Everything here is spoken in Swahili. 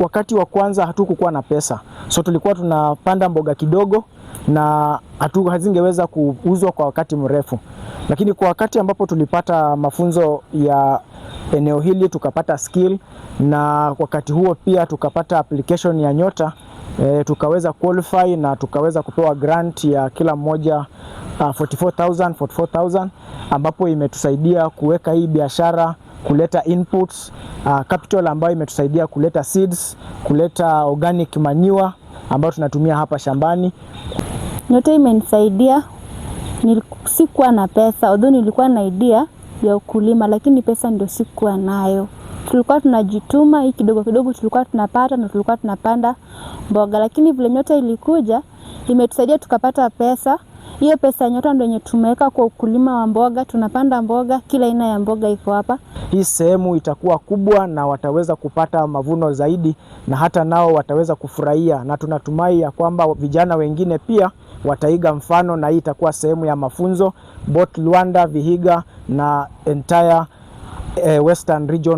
Wakati wa kwanza hatukukuwa na pesa, so tulikuwa tunapanda mboga kidogo na hazingeweza kuuzwa kwa wakati mrefu, lakini kwa wakati ambapo tulipata mafunzo ya eneo hili tukapata skill, na wakati huo pia tukapata application ya Nyota, tukaweza qualify na tukaweza kupewa grant ya kila mmoja 44,000 44,000, ambapo imetusaidia kuweka hii biashara, kuleta inputs, capital ambayo imetusaidia kuleta seeds, kuleta organic manure ambayo tunatumia hapa shambani. Nyota imenisaidia. Sikuwa na pesa, although nilikuwa na idea ya ukulima, lakini pesa ndio sikuwa nayo. Tulikuwa tunajituma, hii kidogo kidogo tulikuwa tunapata na tulikuwa tunapanda mboga, lakini vile Nyota ilikuja imetusaidia tukapata pesa. Hiyo pesa ya Nyota ndio yenye tumeweka kwa ukulima wa mboga. Tunapanda mboga, kila aina ya mboga iko hapa. Hii sehemu itakuwa kubwa na wataweza kupata mavuno zaidi na hata nao wataweza kufurahia, na tunatumai ya kwamba vijana wengine pia wataiga mfano, na hii itakuwa sehemu ya mafunzo both Luanda, Vihiga na entire Western region.